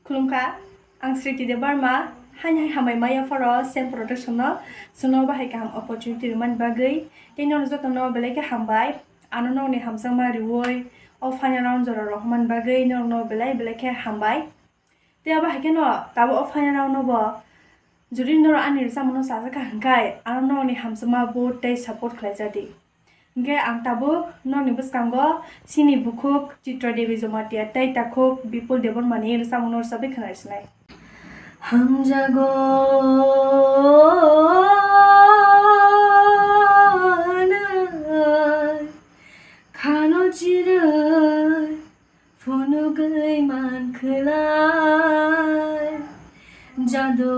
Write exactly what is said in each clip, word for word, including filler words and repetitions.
Khulumkha, ang Sriti Debbarma, haini hai hambai maya phoro Sen Production no chwngno bahai kaham opportunity rwmani bagwi, tei nono jotono belai khe hambai, ano nokni hamjakma riwi o final round jora rohormani bagwi norokno belai belai khe hambai. Tei abo hai kheno tabuk o final round no bo jodi norok ani rwchapmungno chajakha hwnkhe ano nokni hamjakma vote tei support khlaijadi. Hwnkhe ang tabuk nokni bwskango chini bukhuk Chitra Devi Jamatia tei takhuk Bipul Debbarmani rwchapmungno rwchapwi khwnarisinai. Hamjago hwnwi khano chirwi phunugwi mankhlai jado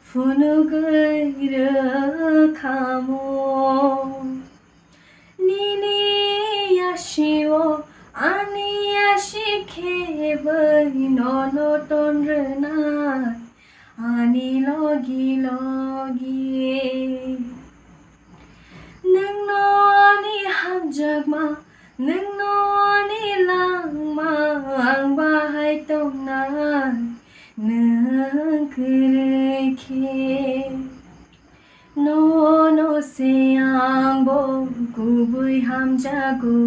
phunugwi rwkhamo. Nini yasio ani yasi khebwi nono tonrwnai ani logi logi. Nwngno ani hamjakma, nwngno ani langma, ang bahai tongnai nwng kwrwi khe. Nono se angbo kubui hamjago,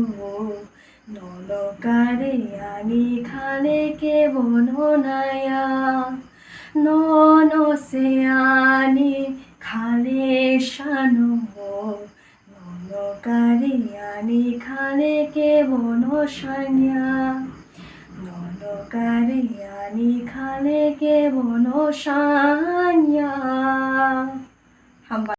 nono karwi ani khale kebono naya. Nono se ani khale sano, nono karwi ani khale kebono sanya. Nono karwi ani khale kebono sanya. Hambai.